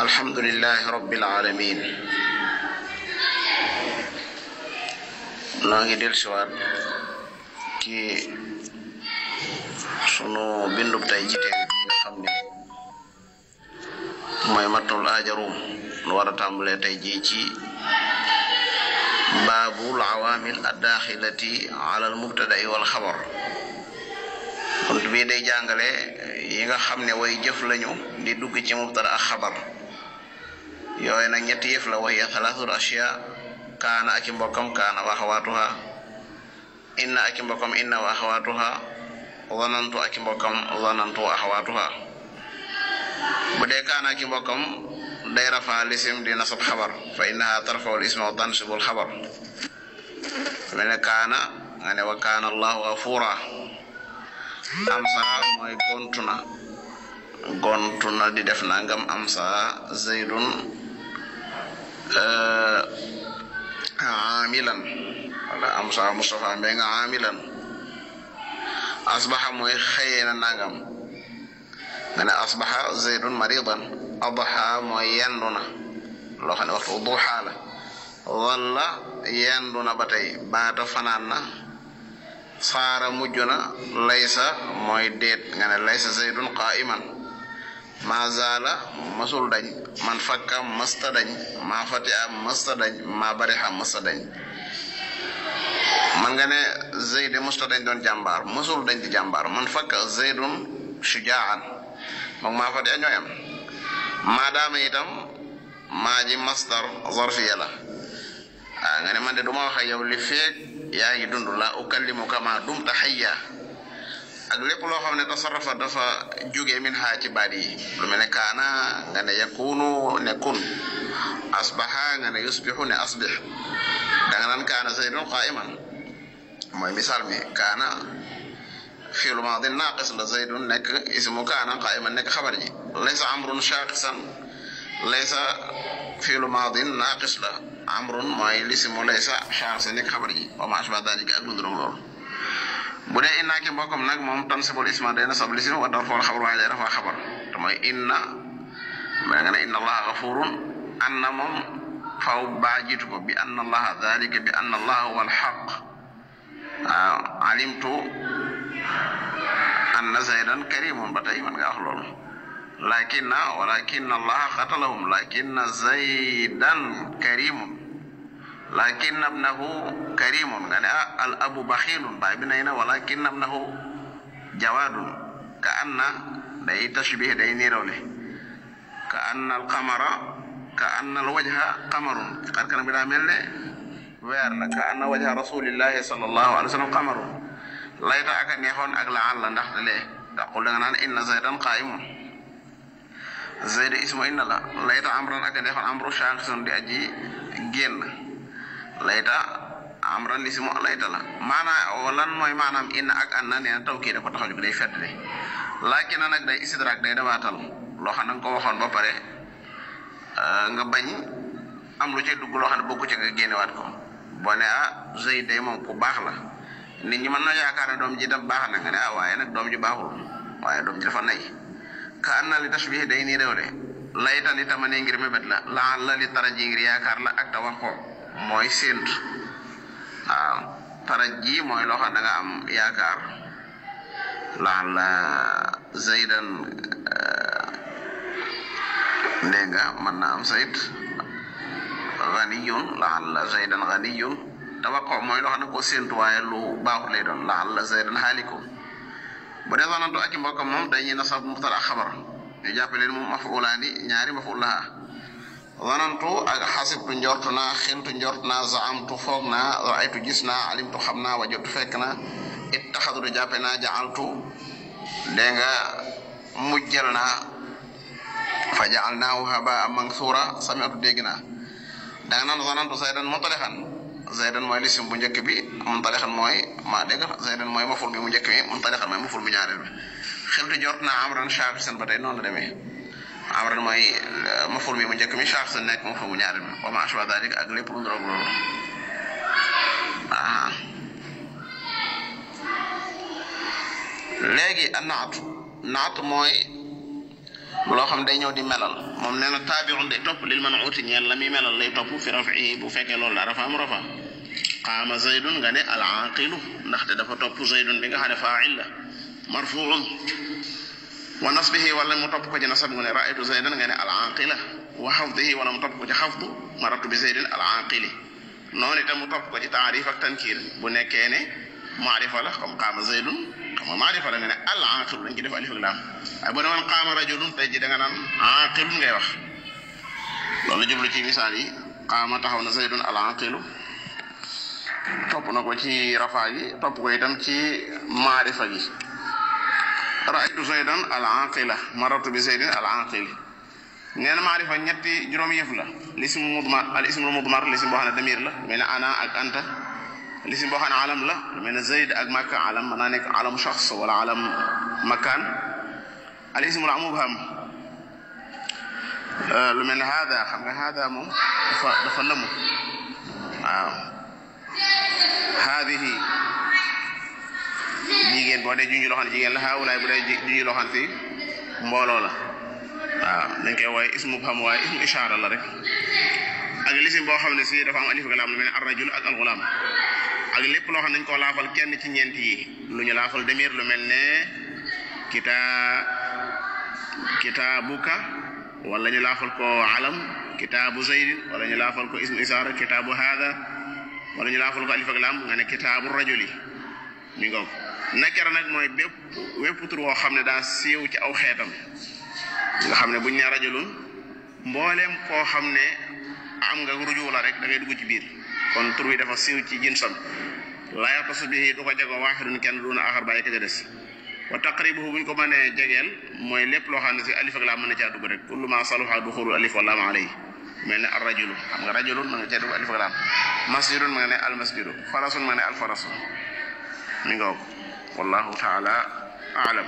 alhamdulillahi rabbil alamin noo ngi dellusiwaat ci sunu bindub tay ci téere bi nga xam ne mooy matul ajarum nu war a tàmbalee tey jii ci baabul awaamil addaaxilati ala al mubtada'i wal xabar bunt bii day jàngale yi nga xam ne way jëf lañu di dugg ci mubtada ak xabar yooyu nag ñetti yëf la wahiya thalathu ashya kaana ak mbokkam kaana wa axawaatuha inna ak mbokkam inna wa axawaatuha zanantu ak mbokkam zanantu wa axawaatuha bu dee kaana ak mbokkam day rafa lisim di nasab xabar fa innaha tarfa'u al-isma wa tansibu al-xabar mel ne kaana nga ne wa kaana allahu ghafuura amsa mooy gontu na di def nangam amsa zaydun amilan wala amsa Mustafa mbé nga amilan asbaha mooy xëyee na nangam nga ne asbaha zaydun maridan adha mooy yendu na loo xam ne waxtu duha la walla yendu na ba tey baata fanaan na saara mujj na laysa mooy déet nga ne laysa zaydun qa'iman ma zaala masul dañ man fakka masta dañ ma fatiha masta dañ ma bariha masta dañ man nga ne zayd masta dañ doon jàmbaar masul dañ di jàmbaar man fakka zaydun shuja'an moom ma fatiha ñooyam maadaama itam maa ji masdar zarfiya la nga ne man de duma wax ak yow li feek yaa ngi dund la ukallimuka ma dumta hayya ak lépp loo xam ne tasarrafa dafa jóge min ha ci baat yi lu mel ne kaana nga ne yakunu ne kun asbaha nga ne yusbihu ne asbih danga naan kaana zaydun qa'iman mooy misaal mi kaana fi'lu maadin naaqis la zaydun nekk ismu kaana qa'iman nekk xabar ji laysa amrun shaaqisan laysa fi'lu maadin naaqis la amrun mooy lismu laysa shaaqisan nekk xabar ji wa ma ashbaha daalika ak lu loolu bu dee inna ki mbokkam nag moom tansibul isma day nasab lisim wa tarfa'ul xabar waaye day rafa xabar te mooy inna ma nga ne inna allaha ghafurun anna moom faw baa jiitu ko bi anna allaha daalika bi anna allaha huwal haqq alimtu anna zaydan karimun ba tey man nga wax loolu walakinna allaha qatalahum lakinna zaydan karimun lakinna ibnahu karimun nga ne al abu bakhilun baay bi nay na walakinna ibnahu jawadun ka anna day tashbih day niirole ka anna al qamara ka anna al wajha qamarun xar kanam bi daa mel ne weer la ka anna wajha rasulillahi sallallahu alayhi wa sallam qamarun layta aka neexoon ak la àlla ndax de lee taqul da nga naan inna zaydan qa'imun zayd ismu inna la layta amran aka neexoon amru shakhsun di aji génn layta amran lismu layta la maanaa lan mooy maanaam inna ak anna nee na tawkiid ko taxaw day feddle laakin nag day istidrak day dabaatal loo xam ne nga ko waxoon ba pare nga bañ am lu ci dugg loo xam ne bokku ci nga génnewaat ko boo ne zayd day moom ku baax la nit ñi mën na yaakaar ne doom ji daf baax na nga ne waaye nag doom ji baaxul waaye doom ji dafa nay ka anna li tashbih day nii réew de layta li tamane ngir mébét la li taraji ngir yaakaar la ak tawaqqu mooy séentu waaw taraji mooy loo xam ne da nga am yaakaar la zaydan dégg nga mën na am zayd ghaniyun la zaydan ghaniyun tawaqqu mooy loo xam ne ko séentu waaye lu baaxul lay doon la zaydan haalikum bu dee zanantu ak mbokkam moom dañuy nasab mubtada xabar ñu jàppe leen moom maf'ulaani ñaari maf'ul laha zanantu ak xasibtu njort naa xintu njort naa zaamtu foog naa raaytu gis naa alimtu xam naa wajatu fekk na ittaxadtu jàppe naa ja'altu dégg nga mujjal naa fa ja'alnaahu haba'an mansuura sami'tu dégg naa danga naan zanantu zaydan mutalixan zaydan mooy lisim bu njëkk bi muntalixan mooy maa dégg zaydan mooy maful bi mu njëkk bi muntalixan mooy maful bu ñaareel bi xiltu jort naa amran shaaqisan ba tey noonu la demee amran mooy maful bi mu njëkk mi shaaqisan nekk maful bu ñaareel bi wa ma ashbaha daalika ak lépp lu ndoroog loolu léegi a naat mooy loo xam day ñëw di melal moom nee na taabiun day topp lil man'uuti ñeel la muy melal lay topp fi raf'i bu fekkee loolu la rafa am rafa qaama zaydun nga ne al aaqilu ndaxte dafa topp zaydun bi nga xam ne faa'il la marfuun wa nasbihi wala mu topp ko ci nasab nga ne ra'aytu zaydan nga ne al aaqila wa xafdihi wala mu topp ko ci xafdu marartu bi zaydin al aaqili noonu itam mu topp ko ci taarif ak tankiir bu nekkee ne maarifa la comme qaama zaydun xam nga maarifa la nga ne al aaqilu dañ ci def alif ak laam waaye bu ne woon qaama rajulun tey ji da nga naan aaqilun ngay wax loolu jublu ci misaal yi qaama taxaw na zaydun al aaqilu topp na ko ci rafaa gi topp ko itam ci maarifa gi ra'aytu zaydan al aqila marartu bi zaydin al aqili nee na maarifa ñetti juróom yëf la lismu mudmar al ismu mudmar lisim boo xam ne damir la mel ne ana ak anta lisim boo xam ne alam la mel ne zayd ak makka alam mën naa nekk alam shaxs wala alam makaan al ismu al mubham lu mel ne hada xam nga hada moom dafa lëmu waaw haadihi jigéen boo dee junj loo xam ne jigéen la haawulaay bu dee junj loo xam ne si mbooloo la waaw dañ koy wooye ismu mubham waaye ismu ishaara la rek ak lisim boo xam ne si dafa am alif ak laam lu mel ne ar-rajul ak al-ghulaam ak lépp loo xam ne dañ koo laafal kenn ci ñeent yi lu ñu laafal demir lu mel ne kitaabuka wala ñu laafal ko alam kitaabu zaydin wala ñu laafal ko ismu ishaara kitaabu haada wala ñu laafal ko alif ak laam nga ne kitaabu rajuli mi ngoog nakira nag mooy bépp tur woo xam ne daa siiw ci aw xeetam nga xam ne buñ ne rajulun mbooleem koo xam ne am nga ruju la rek da ngay dugg ci biir kon tur wi dafa siiw ci jinsam laa yaxtasu bihi du ko jegoo waaxidun kenn duna axar bàyyi ka ca des wa taqribuhu buñ ko mënee jegeel mooy lépp loo xam ne si alif ak laam mën na caa dugg rek kullu ma saluha duxulu alif wa laam alayhi mel ne ar rajulu xam nga rajulun ma nga caa dugg alif ak laam masjidun ma nga ne al masjidu farasun ma nga ne al farasu mi ngoog wallahu taala a'lam